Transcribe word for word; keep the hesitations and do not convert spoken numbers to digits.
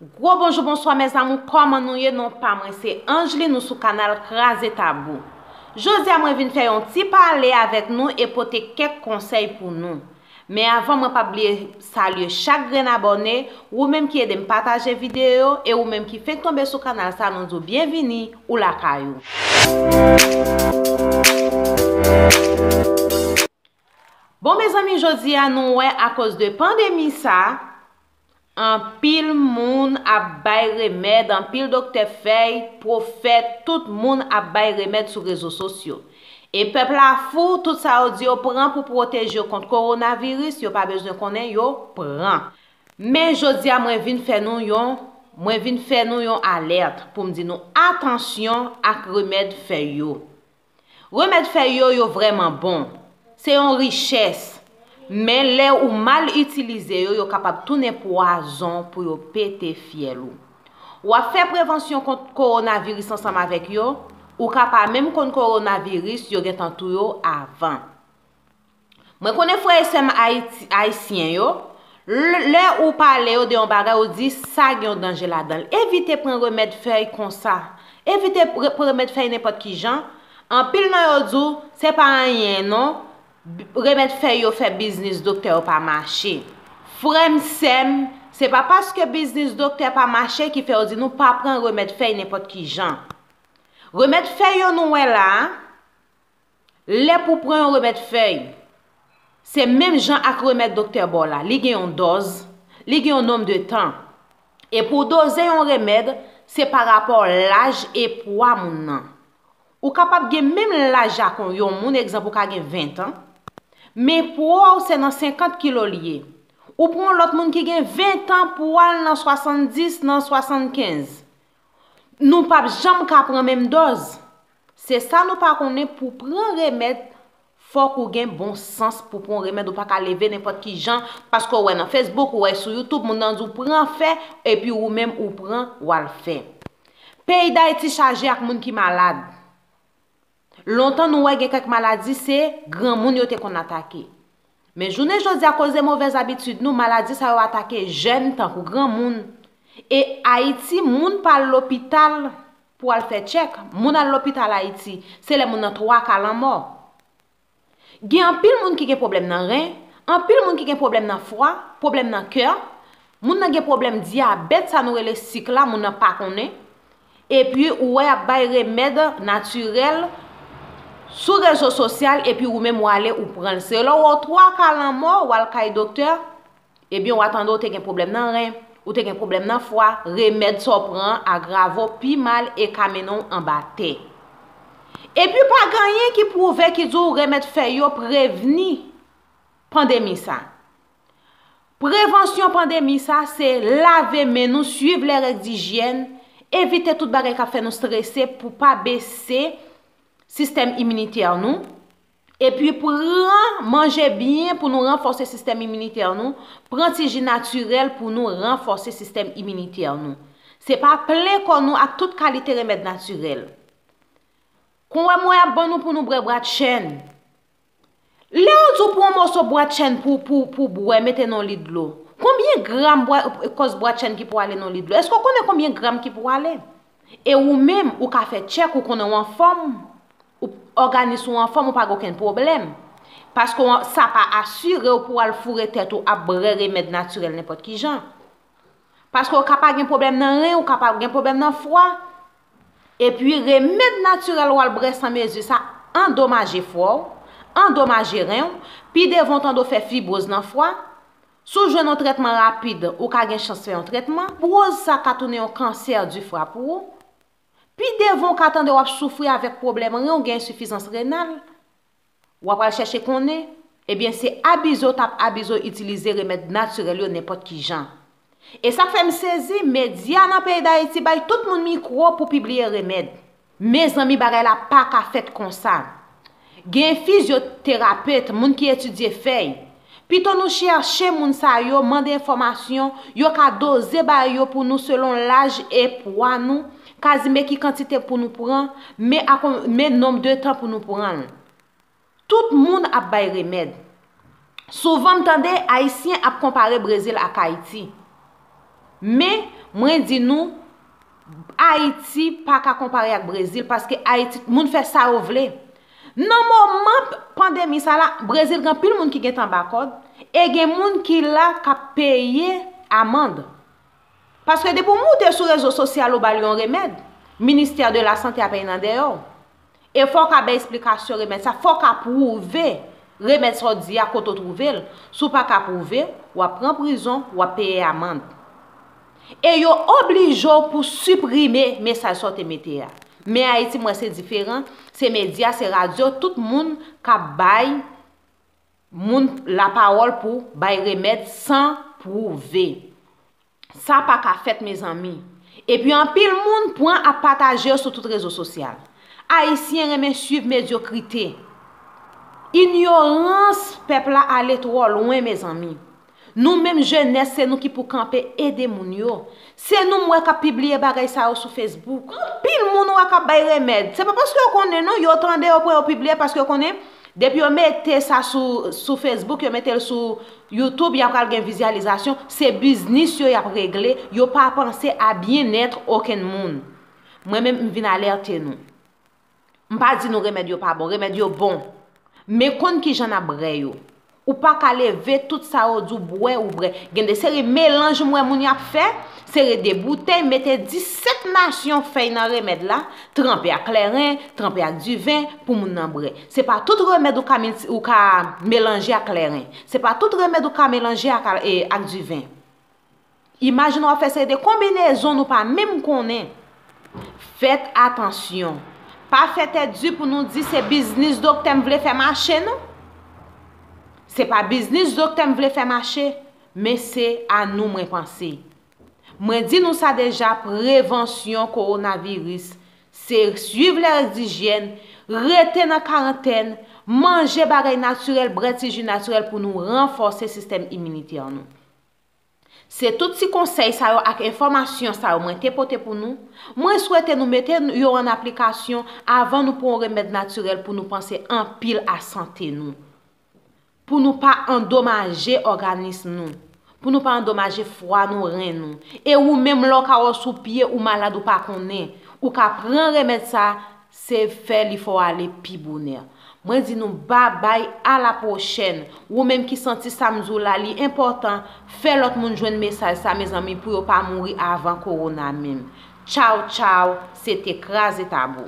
Gwo bonjou, bonswa, mes amours, kòman nou ye? Non pa mwen se Angeline, nou sou kanal Kraze Tabou. Jodi a mwen vin fè yon ti pale avèk nou e pote kèk konsèy pou nou. Men avan, mwen p ap bliye salye chak grenn abòne, ou menm ki ede m pataje videyo e ou menm ki fenk tonbe sou kanal sa, nou di w byenvini, ou lakay ou. Bon, mezanmi, jodi a nou wè akoz de pandemi sa, anpil moun ap bay remèd, anpil doktè fèy, pwofèt, tout moun ap bay remèd sou rezo sosyo. E pèp la fou, tout sa yo di yo pran pou pwoteje yo kont kowonaviris, yo pa bezwen konnen, yo pran. Men jodi a mwen vin fè nou yon, mwen vin fè nou yon alèt pou m di nou atansyon ak remèd fèy yo. Remèd fèy yo, yo vrèman bon. Se yon richès. Men lè ou mal itilize yo, yo kapab tounen pwazon pou yo pete fyèl ou. W ap fè prevansyon kont kowonaviris ansanm avèk yo, ou ka pa menm konn kowonaviris, yo gentan touye w avan. Mwen konnen frè e sè m Ayiti, ayisyen yo, l-, lè ou pale yo de yon bagay, ou di sa gen yon danje ladan l. Evite pran remèd fèy konsa. Evite pre-, pran remèd fèy nenpòt ki jan. Anpil nan yo di w, se pa anyen non. B-, remèd fèy yo fè biznis doktè yo pa mache. Frè m, sè m, se pa paske biznis doktè pa mache ki fè yo di nou pa pran remèd fèy nenpòt ki jan. Remèd fèy yo nou wè la a, lè pou pran yon remèd fèy, se menm jan ak remèd doktè ba w la. Li gen yon dòz, li gen yon nonm de tan. E pou w doze yon remèd, se pa rapò laj e pwa moun nan. Ou kapab gen menm laj ak yon, yon moun, egzanp, ou ka gen ven tan, men pwa w se nan senkant kilo li ye. Ou pran yon lòt moun ki gen ven tan, pwa l nan swasanndis, nan swasannkenz. Nou p ap janm ka pran menm dòz. Se sa nou pa konnen, pou pran remèd, fòk ou gen bon sans pou pran yon remèd, ou pa ka leve nenpòt ki jan, paske w wè nan Facebook, ou wè sou YouTube, moun nan di w pran fè, epi ou menm ou pran, w al fè. Peyi Dayiti chaje ak moun ki malad. Lontan nou wè gen kèk maladi se granmoun yo te konn atake. Men jounen jodi a, akoz de movèz abitid nou, maladi sa yo atake jèn tankou granmoun. E Ayiti, moun pa al lopital pou al fè tchèk. Moun al lopital Ayiti, se lè moun nan twa ka lanmò. Gen anpil moun ki gen pwoblèm nan ren, anpil moun ki gen pwoblèm nan fwa, pwoblèm nan kè, moun nan gen pwoblèm dyabèt, sa nou rele sik la, moun nan pa konnen. Epi ou wè y ap bay remèd natirèl sou rezo sosyal, epi ou menm w ale ou pran l. Se lè w wè w twa ka lanmò, w al kay doktè, ebyen w a tande w te gen pwoblèm nan ren, ou te gen pwoblèm nan fwa, remèd sa w pran an agrave w pi mal e ka mennen w anba tè. Epi pa gen anyen ki pwouve ki di w remèd fèy yo prevni pandemi sa. Prevansyon pandemi sa se lave men nou, swiv lè règ dijyèn, evite tout bagay k ap fè nou strese pou pa bese sistèm iminitè nou. Epi pran manje byen pou nou ranfòse sistèm iminitè nou, pran ti ji natirèl pou nou ranfòse sistèm iminitè nou. Se pa plen kò nou ak tout kalite remèd natirèl. Kon wè mwen ap ban nou pou nou bwè bwatchèn. Lè yo di w pran yon moso bwatchèn pou, pou, pou bwè, mete nan yon lit dlo. Konbyen gram bwa-, kòs bwatchèn ki pou ale nan yon lit dlo? Èske w konnen konbyen gram ki pou ale? E ou menm, ou ka fè tchèk, ou konnen w anfòm, ou, òganis ou anfòm, ou pa gen okenn pwoblèm. Paske w, sa pa asire w pou w al foure tèt ou ap bwè remèd natirèl nenpòt ki jan. Paske w ka pa gen pwoblèm nan ren, ou ka pa gen pwoblèm nan fwa. Epi remèd natirèl w al bwè san mezi sa andomaje fwa w, andomaje ren w, pi devan w tande w fè fibwoz nan fwa. Si w jwenn yon trètman rapid, ou ka gen chans fè yon trètman. Fibwoz sa ka tounen yon kansè di fwa pou ou. Pi devan w ka tande w ap soufri avèk pwoblèm ren w, gen ensifizans renal. W ap al chèche konnen, ebyen se abize w t ap abize w itilize remèd natirèl yo nenpòt ki jan. E sa k fè m sezi, medya nan peyi Dayiti bay tout moun mikwo pou pibliye remèd. Mezanmi, bagay la pa ka fèt konsa. Gen fizyoterapet, moun ki etidye fèy. Pito nou chèche moun sa yo, mande enfòmasyon, yo ka doze ba yo pou nou selon laj e pwa nou, kazi men ki kantite pou nou pran, men akon-, men nonb de tan pou nou pran l. Tout moun ap bay remèd. Souvan m tande Ayisyen ap konpare Brezil ak Ayiti. Men, Mwen di nou, Ayiti pa ka konpare ak Brezil paske Ayiti, moun fè sa yo vle. Nan moman pandemi sa la, Brezil gen anpil moun ki gentan ba kòd e gen moun ki la k ap peye amann. Paske depi w moute sou rezo sosyal ou ba l yon remèd, ministè de la sante ap nan dèyè w. E fò w ka bay esplikasyon remèd sa, fò w ka pwouve remèd sa w di a kote w twouve l. Si w pa ka pwouve, w ap pran prizon, w ap peye amann. E yo oblije w pou siprime mesaj sa w te mete a. Men Ayiti, m wè se diferan, se medya, se radyo, tout moun k ap bay moun lapawòl pou bay remèd san pwouve. Sa pa ka fèt, mezanmi. Epi anpil moun pran ap pataje yo sou tout rezo sosyal. Ayisyen renmen swiv medyokrite. Inyorans pèp la ale twò lwen, mezanmi. Nou menm jenès, se nou ki pou kanpe ede moun yo. Se nou m wè k ap pibliye bagay sa yo sou Facebook. Anpil moun wè k ap bay remèd. Se pa paske yo konnen non, yo tande, yo pran, yo pibliye paske yo konnen. Depi yo mete sa sou, sou Facebook, yo mete l sou YouTube, y ap pral gen vizyalizasyon. Se biznis yo y ap regle. Yo pa panse a byennèt okenn moun. Mwen menm, m vin alète nou. M pa di nou remèd yo pa bon, remèd yo bon. Men konn kijan n ap bwè yo. Ou pa ka leve tout sa yo di w bwè, ou bwè. Gen de seri melanj m wè moun y ap fè, seri de boutèy, mete disèt nasyon fèy nan remèd la, tranpe ak kleren, tranpe ak diven pou moun nan bwè. Se pa tout remèd ou ka milti-, ou ka melanje ak kleren. Se pa tout remèd ou ka melanje ak, e, ak diven. Imajine w ap fè seri de konbinezon nou pa menm konnen. Fèt atansyon. Pa fè tèt di pou nou di se biznis doktè m vle fè mache, non. Se pa biznis doktè m vle fè mache, men se a nou mwen panse. Mwen di nou sa deja, prevansyon kowonaviris, se swiv lè dijyèn, rete nan karantèn, manje bagay natirèl, bwè ti ji natirèl pou nou ranfòse sistèm iminitè nou. Se tout ti konsèy sa yo ak enfòmasyon sa yo mwen te pote pou nou. Mwen swete nou mete yo an aplikasyon avan nou pran yon remèd natirèl pou nou panse anpil a sante nou. Pou nou pa andomaje òganis nou. Pou nou pa andomaje fwa nou, ren nou. E ou menm, lè w ka wè w sou pye, ou malad, ou pa konnen. Ou ka pran remèd sa, se fè li fè w ale pi bonè. Mwen di nou babay, a la pwochèn. Ou menm ki santi sa m di w la, li enpòtan, fè lòt moun jwenn mesaj sa, mezanmi, pou yo pa mouri avan kowona menm. Tchaw, tchaw, se te Kraze Tabou.